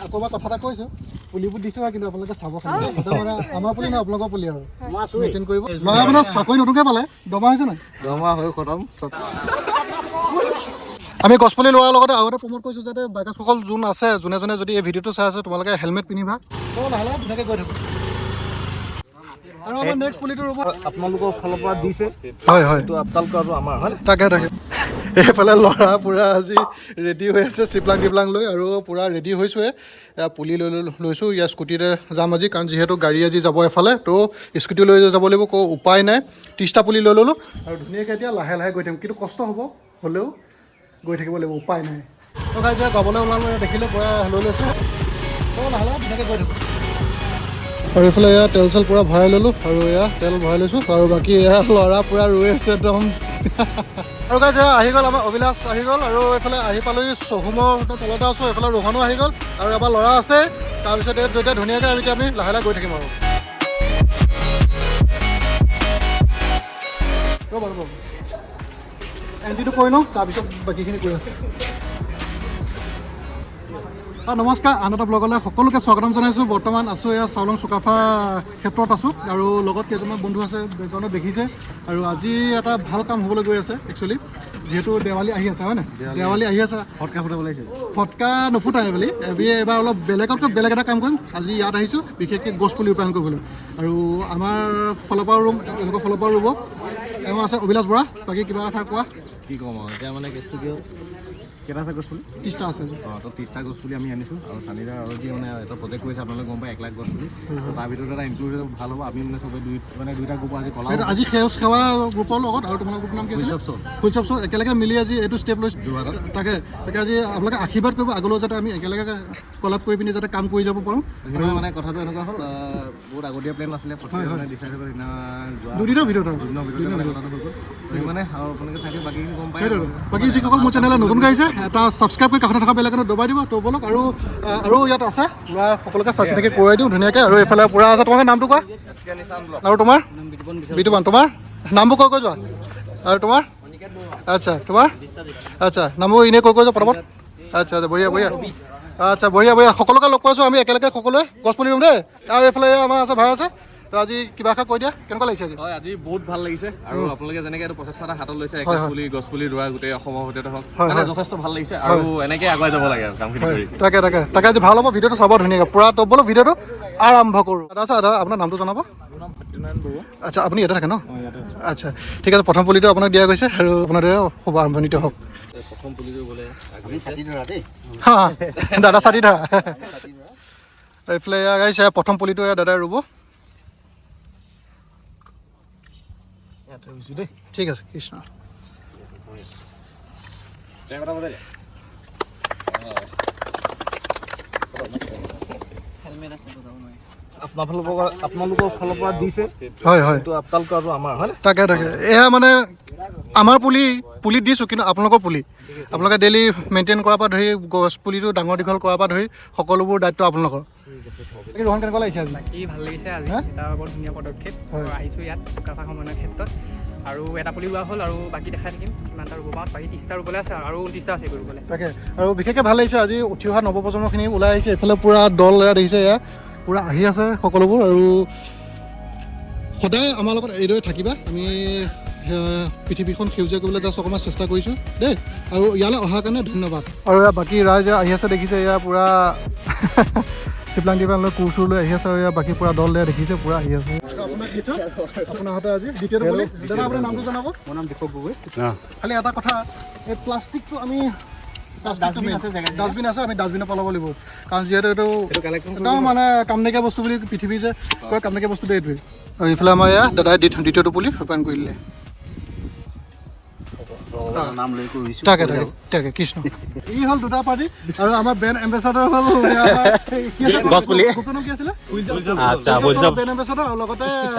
আকৌ এবাৰ কথা এটা কৈছোঁ, পুলিবোৰ দিছোঁ আৰু কিন্তু আপোনালোকে চাব খালি দেই। একদম মানে আমাৰ পুলি নহয়, আপোনালোকৰ পুলি আৰু মেইনটেইন কৰিব। ল'ৰা আপোনাৰ চাকৰি নতুনকৈ পালে, দৰমহা হৈছে নাই? দৰমহা হৈ খতম। আমি গছপুলি লোৱাৰ লগতে আৰু এটা প্ৰমোট কৰিছোঁ যাতে বাইকাৰ্ছসকল যোন আছে, যোনে যোনে যদি এই ভিডিঅ'টো চাই আছে, তোমালোকে হেলমেট পিন্ধিবা। তো লাহে লাহে ধুনীয়াকৈ গৈ থাকোঁ। আৰু আমাৰ নেক্সট পুলিটো ৰুব আপোনালোকৰ ফালৰ পৰা দিছে। হয় হয়। এইটো আপতাল কৰাটো আমাৰ হয়। তাকে তাকে, এইফালে ল'ৰা পূৰা আজি ৰেডি হৈ আছে চিপলাং টিপলাং লৈ, আৰু পূৰা ৰেডি হৈছোঁৱে। এয়া পুলি লৈ লৈছোঁ, ইয়াৰ স্কুটিতে যাম আজি, কাৰণ যিহেতু গাড়ী আজি যাব এফালে, তো স্কুটি লৈ যাব লাগিব, একো উপায় নাই। 30টা পুলি লৈ ল'লোঁ আৰু ধুনীয়াকৈ এতিয়া লাহে লাহে গৈ থাকিম, কিন্তু কষ্ট হ'ব, হ'লেও গৈ থাকিব লাগিব, উপায় নাই। তো গাইজ, যাবলৈ ওলালোঁ, দেখিলে পূৰা লৈ লৈছোঁ, তো লাহে লাহে ধুনীয়াকৈ গৈ থাকোঁ। আৰু এইফালে এয়া তেল চেল পূৰা ভৰাই ল'লোঁ, আৰু এয়া তেল ভৰাই লৈছোঁ, আৰু বাকী এয়া ল'ৰা পূৰা ৰৈ আছে একদম। আৰু গাইজ, এয়া আহি গ'ল আমাৰ অভিলাষ আহি গ'ল, আৰু এইফালে আহি পালোহি চহুমৰ তলতে আছোঁ, এইফালে ৰোহনো আহি গ'ল, আৰু এবাৰ ল'ৰা আছে। তাৰপিছত এই দুয়োটা ধুনীয়াকৈ আমি এতিয়া আমি লাহে লাহে গৈ থাকিম আৰু। ৰ'ব ৰ'ব, এণ্ট্ৰিটো কৰি লওঁ, তাৰপিছত বাকীখিনি কৰি আছোঁ। নমস্কাৰ, আন এটা ব্লগলৈ সকলোকে স্বাগতম জনাইছোঁ। বৰ্তমান আছোঁ এয়া চাউলং চুকাফা ক্ষেত্ৰত আছোঁ, আৰু লগত কেইজনমান বন্ধু আছে, বেকগ্ৰাউণ্ডত দেখিছে। আৰু আজি এটা ভাল কাম হ'বলৈ গৈ আছে একচুৱেলি, যিহেতু দেৱালী আহি আছে, হয় নাই? দেৱালী আহি আছে, ফটকা ফুটাব লাগিছে। ফটকা নুফুটাই বুলি আমি এইবাৰ অলপ বেলেগতকৈ বেলেগ এটা কাম কৰিম। আজি ইয়াত আহিছোঁ বিশেষকৈ গছপুলি ৰূপায়ণ কৰিবলৈ, আৰু আমাৰ ফালৰ পৰাও ৰুম, তেওঁলোকৰ ফালৰ পৰাও ৰুব। এওঁ আছে অভিলাষ বৰা। বাকী কিবা এষাৰ কোৱা? কি ক'ম আৰু এতিয়া মানে কেছটো কি হ'ল, কেইটা আছে গছপুলি? 30টা আছে। অঁ, তো 30টা গছপুলি আমি আনিছোঁ, আৰু চানিদা অলৰেডি মানে এটা প্ৰজেক্ট কৰিছে, আপোনালোকে গম পায়, 1 লাখ গছপুলি। তাৰ ভিতৰত এটা ইনক্লুড ভাল হ'ব। আমি মানে চবে দুই মানে দুইটা গ্ৰুপ আজি কলা সেইটো আজি সেউজ সেৱা গ্ৰুপৰ লগত আৰু তোমালোকৰ গ্ৰুপৰ নাম কি আছিলে? ফুলচপ চল, একেলগে মিলি আজি এইটো ষ্টেপ লৈছোঁ। যোৰহাটত। তাকে তাকে, আজি আপোনালোকে আশীৰ্বাদ কৰিব আগলৈও যাতে আমি একেলগে কলাপ কৰি পিনি যাতে কাম কৰি যাব পাৰোঁ। সেইকাৰণে মানে কথাটো এনেকুৱা হ'ল, বহুত আগতীয়া প্লেন আছিলে, প্ৰথমে মানে ডিচাইড হৈ গ'ল সেইদিনা যোৱা দুদিনৰ ভিতৰত আৰু দুদিনৰ ভিতৰতে মানে কথাটো হৈ গ'ল। সেই মানে আৰু আপোনালোকে চাগে বাকীখিনি গম পায়। সেইটোৱে। বাকী যিসকল মোৰ চেনেলত নতুনকৈ আহিছে, এটা ছাবস্ক্ৰাইব কৰি কাষতে থকা বেল আইকনত দবাই দিব। তো ব'লক, আৰু আৰু ইয়াত আছে ল'ৰা, সকলোকে চাই চিনাকি কৰোৱাই দিওঁ ধুনীয়াকৈ। আৰু এইফালে পূৰা আছে। তোমালোকৰ নামটো কোৱা? আৰু তোমাৰ? বিতুপন। তোমাৰ নামবোৰ কৈ কৈ যোৱা। আৰু তোমাৰ? আচ্ছা, তোমাৰ? আচ্ছা, নামবোৰ এনেই কৈ কৈ যোৱা পটাপট। আচ্ছা আচ্ছা, বঢ়িয়া বঢ়িয়া। আচ্ছা, বঢ়িয়া বঢ়িয়া। সকলোকে লগ পাইছোঁ, আমি একেলগে সকলোৱে গছ পুলি ৰুম দেই। আৰু এইফালে আমাৰ আছে ভাই আছে। তো আজি কিবা এষাৰ কৈ দিয়া, কেনেকুৱা লাগিছে আজি? হয়, আজি বহুত ভাল লাগিছে, আৰু আপোনালোকে যেনেকে এইটো প্ৰচেষ্টা এটা হাতত লৈছে, 1 লাখ পুলি গছ পুলি ৰোৱা গোটেই অসমৰ ভিতৰতে হওক, মানে যথেষ্ট ভাল লাগিছে, আৰু এনেকে আগুৱাই যাব লাগে আৰু কামখিনি কৰি। তাকে তাকে তাকে, আজি ভাল হ'ব, ভিডিঅ'টো চাব ধুনীয়াকৈ পূৰা। তো বোলো ভিডিঅ'টো আৰম্ভ কৰোঁ। দাদা আচ্ছা, দাদা আপোনাৰ নামটো জনাব? আচ্ছা, আপুনি ইয়াতে থাকে ন? আচ্ছা, ঠিক আছে। প্ৰথম পুলিটো আপোনাক দিয়া গৈছে, আৰু আপোনাৰ শুভ আৰম্ভণিটো হওক। প্ৰথম পুলিটো বোলে হা, দাদা ছাতি ধৰা। এইফালে এয়া গাইছে, প্ৰথম পুলিটো এয়া দাদাই ৰুব। ঠিক আছে, কৃষ্ণ। আপোনালোকৰ ফালৰ পৰা দিছে। হয় হয়। এইটো আপতাল কৰাটো আমাৰ হয়। তাকে তাকে, এয়া মানে আমাৰ পুলি পুলি দিছোঁ, কিন্তু আপোনালোকৰ পুলি আপোনালোকে ডেইলি মেইনটেইন কৰাৰ পৰা ধৰি গছ পুলিটো ডাঙৰ দীঘল কৰাৰ পৰা ধৰি সকলোবোৰ দায়িত্ব আপোনালোকৰ। বাকী ৰোহন, কেনেকুৱা লাগিছে আজি? বাকী ভাল লাগিছে আজি, এটা বৰ ধুনীয়া পদক্ষেপ। আহিছোঁ ইয়াত চুকাফা সমন্বয় ক্ষেত্ৰত, আৰু এটা পুলি ৰোৱা হ'ল, আৰু বাকী দেখাই থাকিম কিমানটা ৰুব পাৰোঁ। বাকী 30টা ৰুবলৈ আছে, আৰু 29টা আছে ৰুবলৈ। তাকে, আৰু বিশেষকৈ ভাল লাগিছে আজি উঠি অহা নৱপ্ৰজন্মখিনি ওলাই আহিছে। এইফালে পূৰা দল এয়া দেখিছে, এয়া পূৰা আহি আছে সকলোবোৰ। আৰু সদায় আমাৰ লগত এইদৰে থাকিবা। আমি পৃথিৱীখন সেউজীয়া কৰিবলৈ জাষ্ট অকণমান চেষ্টা কৰিছোঁ দেই, আৰু ইয়ালৈ অহাৰ কাৰণে ধন্যবাদ। আৰু এয়া বাকী ৰাইজ আহি আছে দেখিছে, এয়া পূৰা চিপলাং টিপলাং লৈ কোৰ চোৰ লৈ আহি আছে। আৰু এয়া বাকী পূৰা দল এয়া দেখিছে পূৰা আহি আছে। আপোনাক দিছোঁ আপোনাৰ হাতে আজি দ্বিতীয়টো পুলি। দাদা, আপোনাৰ নামটো জনাব? মোৰ নাম দীপক গগৈ। খালি এটা কথা, এই প্লাষ্টিকটো আমি ডাষ্টবিন আছে, আমি ডাষ্টবিনত পেলাব লাগিব, কাৰণ যিহেতু এইটো একদম মানে কাম নাইকিয়া বস্তু বুলি পৃথিৱী যে কয়, কাম নাইকিয়া বস্তুটো এইটোৱেই। আৰু এইফালে আমাৰ এয়া দাদাই দ্বিতীয়টো পুলি ৰোপণ কৰি দিলে। নাম লৈ কৰিছোঁ। তাকে তাকে তাকে, কৃষ্ণ। ই হ'ল দুটা পাৰ্টি, আৰু আমাৰ ব্ৰেণ্ড এম্বেচাডৰ হ'ল গছপুলি। গ্ৰুপটোৰ নাম কি আছিলে? আচ্ছা, ফুলচপ ব্ৰেণ্ড এম্বেচাডৰ, আৰু লগতে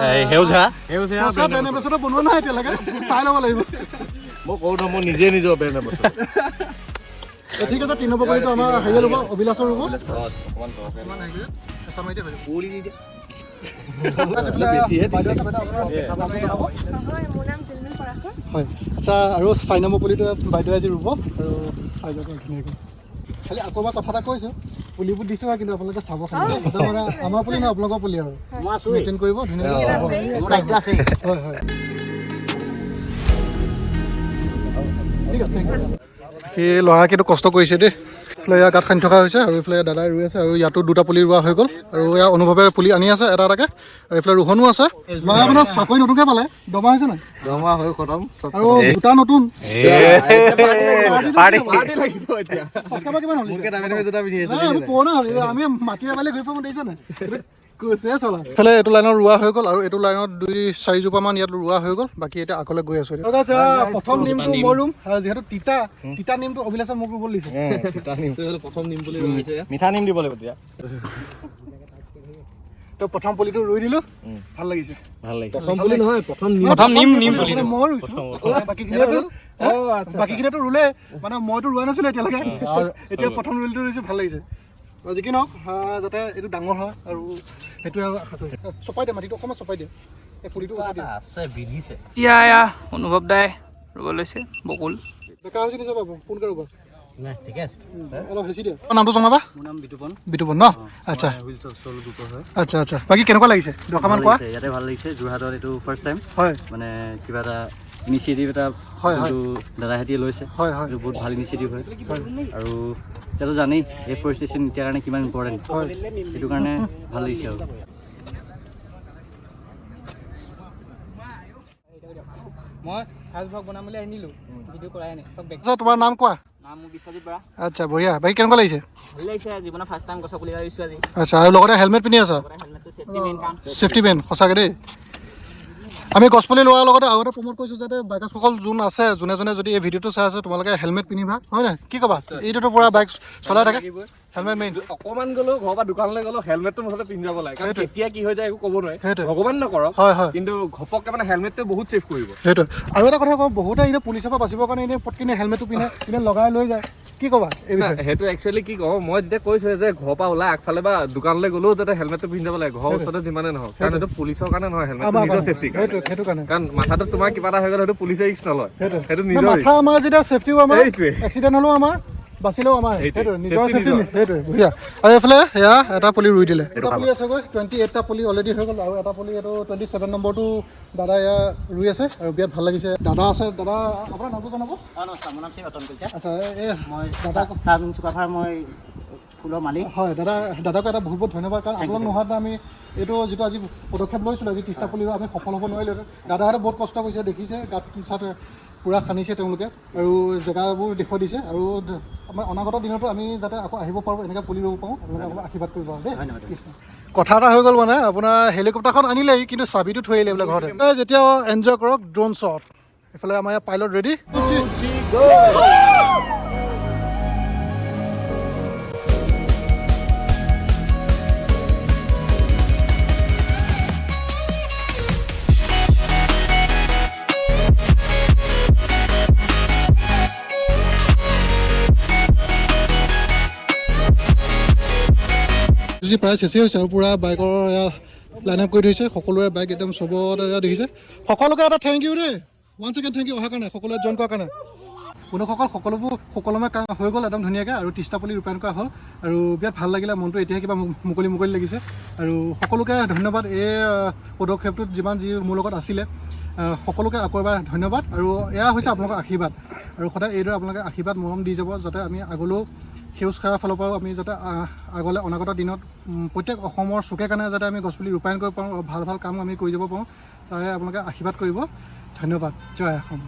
সেউজীয়া ব্ৰেণ্ড এম্বেচাডৰ বনোৱা নাই এতিয়ালৈকে, চাই ল'ব লাগিব। মই কওঁ নহয়, মই নিজে নিজৰ ব্ৰেণ্ড এম্বেচাডৰ। ঠিক আছে, 3 নম্বৰ পুলিটো আমাৰ হেৰিয়ে ল'ব, অভিলাষৰ ৰুব। হয়, আচ্ছা, আৰু 4 নম্বৰ পুলিটো বাইদেৱে আজি ৰুব, আৰু চাই যাব ধুনীয়াকৈ। খালি আকৌ এবাৰ কথা এটা কৈছোঁ, পুলিবোৰ দিছোঁ আৰু কিন্তু আপোনালোকে চাব খালি দেই। মানে আমাৰ পুলি নহয়, আপোনালোকৰ পুলি আৰু মেইনটেইন কৰিব ধুনীয়াকৈ চাব। হয় হয়, ঠিক আছে, thank U. সেই ল'ৰা কিন্তু কষ্ট কৰিছে দেই। এইফালে ইয়াৰ গাঁত খান্দি থকা হৈছে আৰু এইফালে দাদাই ৰুই আছে আৰু ইয়াতো দুটা পুলি ৰোৱা হৈ গ'ল আৰু ইয়াৰ অনুভৱে পুলি আনি আছে এটা এটাকৈ আৰু এইফালে ৰোহনো আছে। ল'ৰা আপোনাৰ চাকৰি নতুনকৈ পালে, দৰমহা হৈছে নাই? দৰমহা হৈ খতম। আৰু দুটা নতুন পাৰ্টি। ছাবস্ক্ৰাইবাৰ কিমান হ'ল? জোতা পিন্ধি। নাই, আমি পুৰণা হ'ল, আমি মাটিয়ে বালি ঘূৰি ফুৰিব দেখিছে নাই? কৈছে চলা। এইফালে এইটো লাইনত ৰোৱা হৈ গ'ল আৰু এইটো লাইনত 2-4 জোপামান ইয়াত ৰোৱা হৈ গ'ল। বাকী এতিয়া আগলৈ গৈ আছোঁ। প্ৰথম নিমটো মই ৰুম আৰু যিহেতু তিতা তিতা নিমটো অভিলাষে মোক ৰুবলৈ দিছে। প্ৰথম নিম বুলি ৰুইছে। মিঠা নিম দিব লাগিব তেতিয়া। তো প্ৰথম পুলিটো ৰুই দিলোঁ, ভাল লাগিছে। ভাল লাগিছে। প্ৰথম পুলি নহয়, প্ৰথম নিম, প্ৰথম নিম, নিম পুলি। মানে মই ৰুইছোঁ, বাকীখিনিয়েতো ৰুলে, মানে মইতো ৰোৱা নাছিলোঁ এতিয়ালৈকে। এতিয়া প্ৰথম ৰুলটো ৰুইছোঁ, ভাল লাগিছে। আৰু যি কি নহওক, যাতে এইটো ডাঙৰ হয় আৰু সেইটোৱে আৰু আশা কৰিছোঁ। চপাই দিয়ে মাটিটো, অকণমান চপাই দিয়ে, এই পুলিটো ওচৰত দিয়ে। আছে বিধিছে। এতিয়া এয়া অনুভৱ দাই ৰুব লৈছে বকুল। বেকা হৈছে, নিজে পাব, পোনকে ৰুবা। নাই, ঠিকে আছে। অলপ হেঁচি দিয়া। নামটো জনাবা। মোৰ নাম বিতুপন। বিতুপন ন? আচ্ছা। হুইলছ অফ চ'ল গ্ৰুপৰ হয়। আচ্ছা, বাকী কেনেকুৱা লাগিছে দুআষাৰমান ভাল কোৱা। লাগিছে, ইয়াতে ভাল লাগিছে। যোৰহাটত এইটো ফাৰ্ষ্ট টাইম মানে কিবা এটা ইনিচিয়েটিভ এটা হয়, হয়। যোনটো দাদাহঁতিয়ে লৈছে, হয় হয় এইটো বহুত ভাল ইনিচিয়েটিভ হয়। আৰু এতিয়াতো জানেই এফৰেষ্টেশ্যন এতিয়াৰ কাৰণে কিমান ইম্পৰ্টেণ্ট। সেইটো কাৰণে ভাল লাগিছে আৰু। মই ফাৰ্ষ্ট ভ্লগ বনাম বুলি আনিলোঁ, ভিডিঅ' কৰাই নাই চব বেক। আচ্ছা, তোমাৰ নাম কোৱা। নাম মোৰ বিশ্বজিৎ বৰা। আচ্ছা, বঢ়িয়া। বাকী কেনেকুৱা লাগিছে? ভাল লাগিছে, জীৱনৰ ফাৰ্ষ্ট টাইম গছৰ পুলি ৰুইছোঁ আজি। আচ্ছা, আৰু লগতে হেলমেট পিন্ধি আছা? হেলমেটটো চেফটি মেইন কাৰণ। চেফটি মেইন সঁচাকৈ দেই। আমি গছপুলি লোৱাৰ লগতে আৰু এটা প্ৰমোট কৰিছোঁ যাতে বাইকাৰ্ছসকল যোন আছে, যোনে যোনে যদি এই ভিডিঅ'টো চাই আছে, তোমালোকে হেলমেট পিন্ধিবা, হয় নাই? কি ক'বা? এইটোতো পূৰা বাইক চলাই থাকে, হেলমেট মেইন। অকণমান গ'লেও, ঘৰৰ পৰা দোকানলৈ গ'লেও হেলমেটটো মুঠতে পিন্ধি যাব লাগে, কাৰণ কেতিয়া কি হৈ যায় একো ক'ব নোৱাৰি। ভগৱান নকৰক, হয় হয় কিন্তু ঘপককে মানে হেলমেটটোৱে বহুত ছেভ কৰিব। সেইটোৱে। আৰু এটা কথা কওঁ, বহুতে এনেই পুলিচৰ পৰা বাচিবৰ কাৰণে এনেই পটকিনে হেলমেটটো পিন্ধে, এনেই লগাই লৈ যায়। কি ক'বা এই বিষয়ে? সেইটো একচুৱেলি কি কওঁ, মই যেতিয়া কৈছো যে ঘৰৰ পৰা ওলাই আগফালে বা দোকানলৈ গ'লেও যাতে হেলমেটটো পিন্ধি যাব লাগে, ঘৰৰ ওচৰতে যিমানে নহওক, কাৰণ এইটো পুলিচৰ কাৰণে নহয়, হেলমেটটো আমাৰ নিজৰ কাৰণে। চেফটিৰ কাৰণে। সেইটো সেইটো কাৰণে। কাৰণ মাথাটোত তোমাৰ কিবা এটা হৈ গ'লে সেইটো পুলিচে ৰিস্ক নলয়। সেইটো সেইটো নিজৰ মাথা আমাৰ যেতিয়া চেফটিও আমাৰ, সেইটোৱে। এক্সিডেণ্ট হ'লেও আমাৰ, বাচিলেও আমাৰ। সেইটোৱে। সেইটো নিজৰ Safety safety. নিজৰ। সেইটোৱে, বঢ়িয়া। আৰু এইফালে সেয়া এটা পুলি ৰুই দিলে, এটা পুলি আছেগৈ, 28টা পুলি অলৰেডি হৈ গ'ল। আৰু এটা পুলি, এইটো 27 নম্বৰটো দাদা এয়া ৰুই আছে আৰু বিৰাট ভাল লাগিছে। দাদা আছে, দাদা আপোনাৰ নামটো জনাব। অঁ, নমস্কাৰ, মোৰ নাম শ্ৰী ৰতন কলিতা। আচ্ছা, এই মই দাদা চাহবিন চুকাফাৰ, মই ফুলৰ মালিক। হয় দাদা, দাদাকো এটা বহুত বহুত ধন্যবাদ, কাৰণ আপোনালোক নোহোৱাতে আমি এইটো যিটো আজি পদক্ষেপ লৈছিলোঁ, আজি 30টা পুলি আমি সফল হ'ব নোৱাৰিলোঁ। দাদাহঁতে বহুত কষ্ট কৰিছে, দেখিছে গাঁত চাত পূৰা খান্দিছে তেওঁলোকে আৰু জেগাবোৰ দেখুৱাই দিছে। আৰু আমাৰ অনাগত দিনতো আমি যাতে আকৌ আহিব পাৰোঁ, এনেকৈ পুলি ৰুব পাৰোঁ, আপোনালোকে আপোনাক আশীৰ্বাদ কৰিব আৰু দেই। কৃষ্ণ। কথা এটা হৈ গ'ল, মানে আপোনাৰ হেলিকপ্টাৰখন আনিলেই কিন্তু চাবিটো থৈ আহিলে বোলে ঘৰতে। এই যেতিয়া এনজয় কৰক ড্ৰোন শ্বট। এইফালে আমাৰ ইয়াত পাইলট ৰেডি। প্ৰায় চেচেই হৈছে আৰু পূৰা বাইকৰ লাইন আপ কৰি থৈছে। সকলোৰে বাইক একদম চবতে এয়া দেখিছে। সকলোকে এটা thank U দেই, ওৱান ছেকেণ্ড, thank U অহাৰ কাৰণে, সকলোৱে জইন কৰাৰ কাৰণে। বন্ধুসকল, সকলোবোৰ সুকলমে কাম হৈ গ'ল একদম ধুনীয়াকৈ আৰু 30টা পুলি ৰূপায়ণ কৰা হ'ল আৰু বিৰাট ভাল লাগিলে মনটো, এতিয়াহে কিবা মুকলি মুকলি লাগিছে। আৰু সকলোকে ধন্যবাদ, এই পদক্ষেপটোত যিমান যি মোৰ লগত আছিলে, সকলোকে আকৌ এবাৰ ধন্যবাদ। আৰু এয়া হৈছে আপোনালোকৰ আশীৰ্বাদ আৰু সদায় এইদৰে আপোনালোকে আশীৰ্বাদ মৰম দি যাব, যাতে আমি আগলৈও সেউজ সেৱাৰ ফালৰ পৰাও আমি যাতে আগলৈ অনাগত দিনত প্ৰত্যেক অসমৰ চুকে কাণে যাতে আমি গছপুলি ৰূপায়ণ কৰিব পাৰোঁ আৰু ভাল ভাল কাম আমি কৰি যাব পাৰোঁ, তাৰে আপোনালোকে আশীৰ্বাদ কৰিব। ধন্যবাদ, জয় অসম।